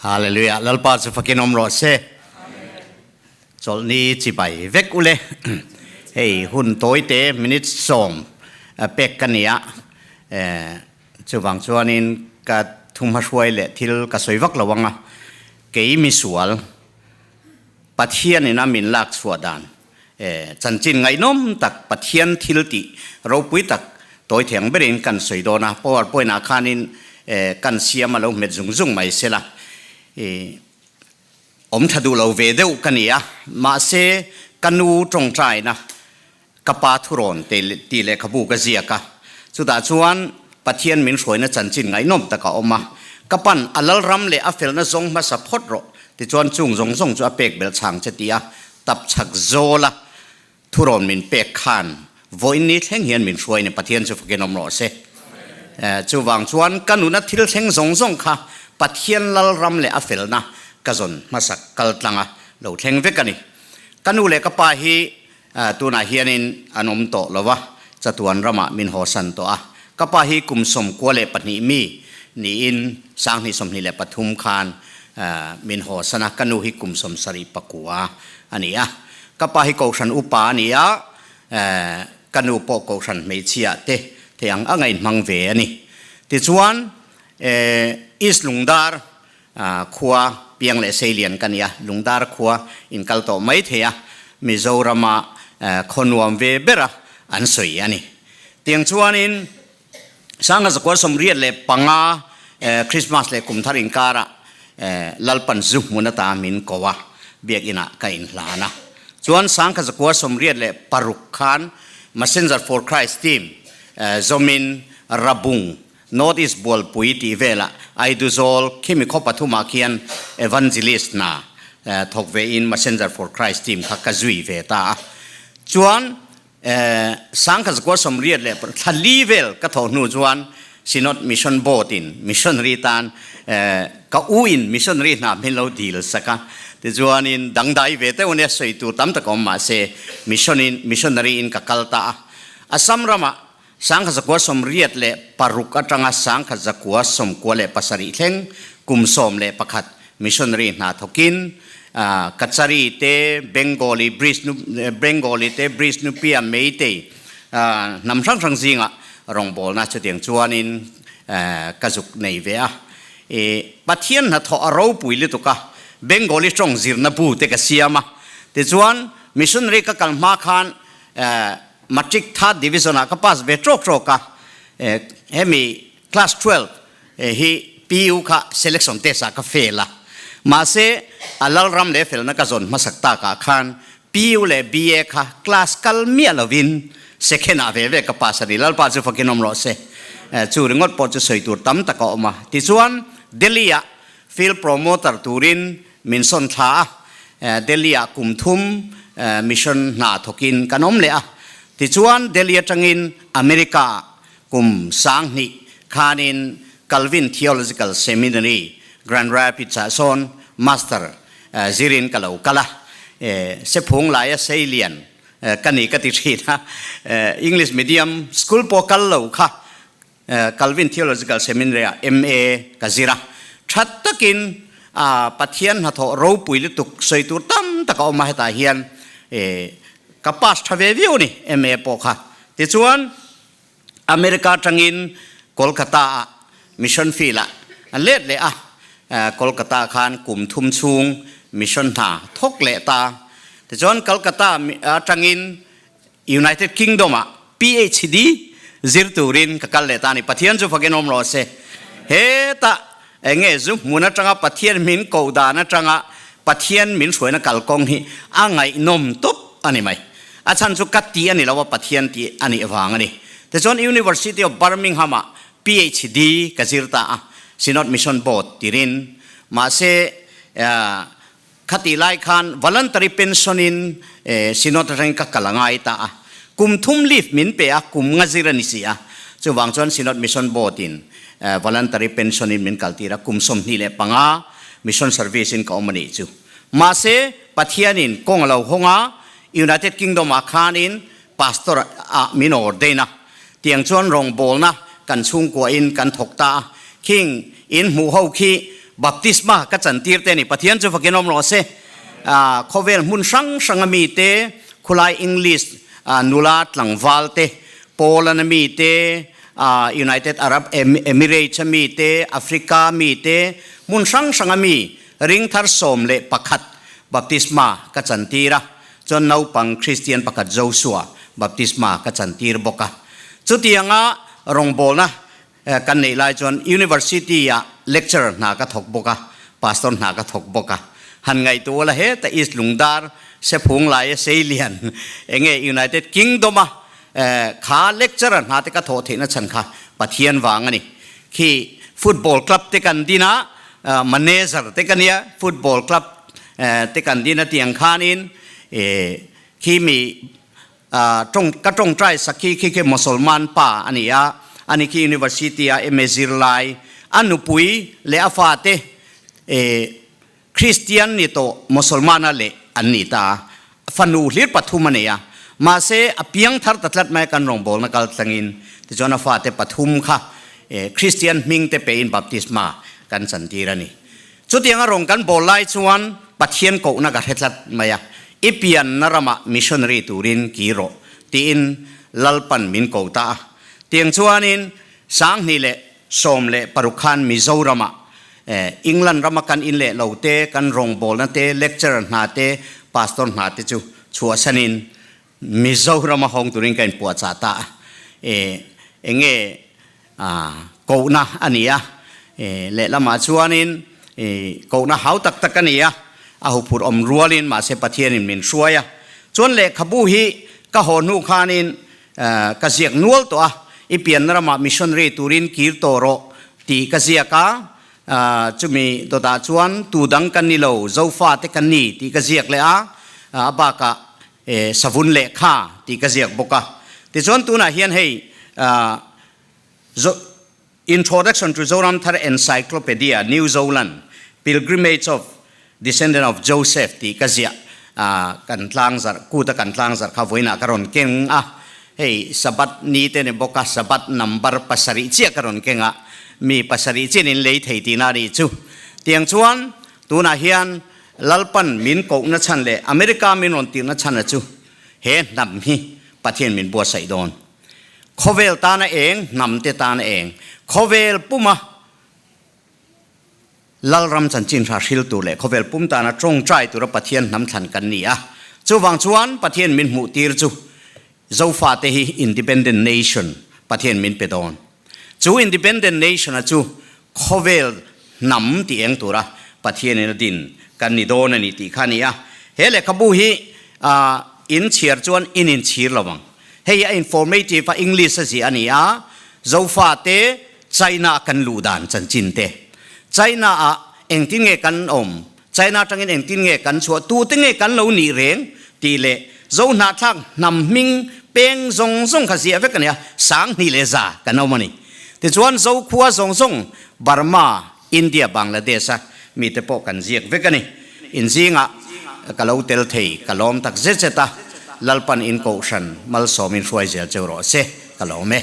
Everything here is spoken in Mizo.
Hallelujah Lalpa chu fakin awm rawh se. Chawlhni chibai vek ule. Hei hun tawite minute 10 pek ka nia. Chuvang chuanin ka thumha hruai leh thil ka sawi vak lo anga kei misual Pathian ina min lak chhuah dan chanchin ngaihnawm tak Pathian thil tih ropui tak tawi thei ang berin kan sawi dawn a, power point ah khanin kan siam a lo hmet zung zung mai sela awm tha duh lo ve deuh ka ni a, mahse ka nu tawngtaina ka pa thurawn tih lehkhabu ka ziak a, chutah chuan Pathian min hruaina chanchin ngaihnawm tak a awm a, ka pan a lalram leh a felna zawng hmasa phawt rawh tichuan chung zawng zawng chu a pek belh chhang che ti a tap chhak zawla thurawn min pek khan vawiin ni thleng hian min hruai ni Pathian chu fakin awm rawh se. Chuvang chuan ka nuna thil thleng zawng zawng kha Pathian lalram leh a felna ka zawn hmasak kal tlanga lo thleng vek a ni. Ka nu leh ka pa hi Tunah hianin an awm tawh lo a, chatuan ramah min hawsan tawh a. Ka pa hi kum 92 mi niin 2023 khan min hawsan a, ka nu hi kum 79 a ni a. Ka pa hi Kohhran upa a ni a, ka nu pawh Kohhran hmeichhia te thei ang anga inhmang ve a ni. Tichuan, East Lungdar Khua piang leh seilian ka ni a, Lungdar khua in kal tawh mai thei a, Mizorama khaw nuam ve bera an sawi a ni. Tiang chuanin Sangha Zakuar 85 Christmas leh Kumthar inkarah Lalpan zu hmun ata min ko a, biakinah ka inhlan a. Chuan Sangha Zakuar 86 khan Messenger for Christ team zawmin Rabung North East Bualpui tih velah Aiduzawl khimi khaw pathumah khian Evangelist hna thawk ve in Messenger for Christ team kha ka zui ve ta a. Chuan Sangkhat zakua 84 thla li vel ka thawh hnu chuan Synod Mission Board in missionary tan ka u in missionary hna min lo dil sak a. Tichuanin dangdai ve deuh ania sawi tur tam tak awm mahse mission in missionary in ka kal ta a. Assam ramah 1986 atanga 1997 thleng kum 11 missionary hna thawkin Kachari te, Bengali Bridge Bengali te, Bridge Nupia Meitei hnam hrang hrang zingah rawngbawlna chutiang chuanin ka zuk nei ve a. Pathian hnathawh a ropui lutuk a, Bengali tawng zirna bu te ka siam a. Tichuan missionary ka kal hma khan Matric third division ah ka pass ve trawk trawk a, hemi class 12 hi PU kha selection test ah ka fail a, mahse a lalram leh felna ka zawn hmasak tak ah khan PU leh BA kha class kal miah lovin second ah ve ve ka pass a ni, Lalpa chu fakin awm rawh se. Chu ringawt pawh chu sawi tur tam tak a awm a, tichuan Delhi ah field promoter turin Min sawn thla a, Delhi ah kum thum mission hna thawkin kan awm leh a. Tichuan Delhi atangin America ah kum 2000 khanin Calvin Theological Seminary, Grand Rapids ah sawn Master zirin ka lo kal a. Sephung laia seilian ka ni ka ti thin a, English medium school pawh kal lo kha Calvin Theological Seminary ah MA ka zir a, tha takin Pathian hnathawh ropui lutuk sawi tur tam tak a awm a, hetah hian ka pass tha ve viau a ni MA pawh kha. Tichuan America atangin Kolkata ah mission field ah an let leh a, Kolkata khan kum thum chhung mission hna thawk leh ta. Tichuan Kolkata atangin United Kingdom ah PhD zir turin ka kal leh ta a ni. Pathian chu fakin awm rawh se. Hetah enge zu hmun atanga Pathian min koh dan atanga Pathian min hruaina kalkawng hi a ngaihnawm tawp a ni mai. A chhan chu ka ti a ni lo a, Pathian tih a nih vang a ni. Tichuan University of Birmingham ah PhD ka zir ta a, Synod Mission Board tirin. Mahse Khatih lai khan voluntary pension in Synod atangin ka kal a ngai ta a. Kum thum leave min pe a, kum nga zir a ni si a. Chuvang chuan Synod Mission Board in voluntary pension in min kal tir a, kum 25 mission service in ka awm a nih chu. Mahse, Pathianin kawng a lo hawng a, United Kingdom ah khanin Pastor ah min ordain a. Tiang chuan rawngbawlna kan chhungkua in kan thawk ta a. Khing in hmuh ho khi Baptisma ka chantir te a ni. Pathian chu fakin awm rawh se. Khawvel hmun hrang hranga mite, khulai English nula tlangval te, Poland a mite, United Arab Emirates a mite, Africa mite, hmun hrang hranga mi ringthar 11 baptisma ka chantir a. Chuan naupang Kristian pakhat Joshua baptisma ka chantir bawk a. Chutianga rawngbawlna Kan neih lai chuan University ah lecturer hna ka thawk bawk a, pastor hna ka thawk bawk a. Han ngaihtuah la heta East Lungdar, Sephung laia Seilian, enge United Kingdom a kha lecturer hna te ka thawh theihna chhan kha Pathian vang a ni. Khi football club te kan din a, manager te ka nia, football club te kan din a tiang khanin khi mi Tawng ka tawngtai sakhi khi khi Mosolman pa a ni a, ani khi University a MA zirlai, a nupui leh a fate Christian ni tawh Mosolmana leh an ni ta a, fanu hlir pathum a nei a, mahse a piang thar ta tlat mai a kan rawngbawlna kal tlangin tichuan a fate pathum kha Christian hming te pein baptisma kan chantir a ni. Chutianga rawng kan bawl lai chuan Pathian kohna ka hre tlat mai a, I pianna ramah missionary turin ki rawh tiin Lalpan min ko ta a. Tiang chuanin 2016 khan Mizoramah England rama kan in leh lo te, kan rawngbawlna te, lecturer hna te, pastor hna te chu chhuahsanin Mizorama hawng turin ka inpuahchah ta a, enge kohna a ni a, lehlamah chuanin kohna hau tak tak a ni a, a huphurh awm rualin mahse Pathianin min hruai a. Chuan lehkhabu hi ka haw hnu khanin ka ziak nual tawh a, i pianna ramah missionary turin kir tawh rawh tih ka ziak a, chumi dawtah chuan tu dang kan ni lo, Zofate kan ni tih ka ziak leh a, a bakah E savun lehkha tih ka ziak bawk a. Tichuan tunah hian hei Introduction to Zoram Thar Encyclopedia, New Zoland, Pilgrimage of Descendant of Joseph tih ka ziah kan tlangzarh, kuta kan tlangzarh kha vawiinah ka rawn keng a. Hei Sabbath ni te ni bawk a, Sabbath number pasarih chiah ka rawn keng a, mi pasarih chiah in lei thei tihna a nih chu. Tiang chuan tunah hian Lalpan min kohna chhan leh America min rawn tirhna chhana chu he hnam hi Pathian min buatsaih dawn. Khawvel tana eng, hnamte tana eng, khawvel puma Lalram chanchin hra hril tur leh khawvel pum tana tawngtai tura Pathian hnam thlan kan ni a. Chuvang chuan Pathian min hmuh tir chu Zofate hi Independent Nation Pathian min pe dawn. Chu Independent Nation a chu khawvel hnam tih eng tura Pathianin a din kan ni dawn a ni tih kha a ni a. He lehkhabu hi in chhiar chuan in inchhir lo ang. Hei hi a informative a English a ziah a ni a, Zofate China a kan luh dan chanchin te, China ah engtin nge kan awm, China atangin engtin nge kan chhuah, tute nge kan lo nih reng tih leh Zohnahthlak hnam hming peng zawng zawng kha ziah vek a ni a, 2100 kan awm a ni. Tichuan Zokhua zawng zawng Burma, India, Bangladesh a mite pawh kan ziak vek a ni. Inzingah ka lo tel thei, ka lawm tak zet zet a, Lalpan in kohhran malsawmin hruai zel cheu rawh se, ka lawm e.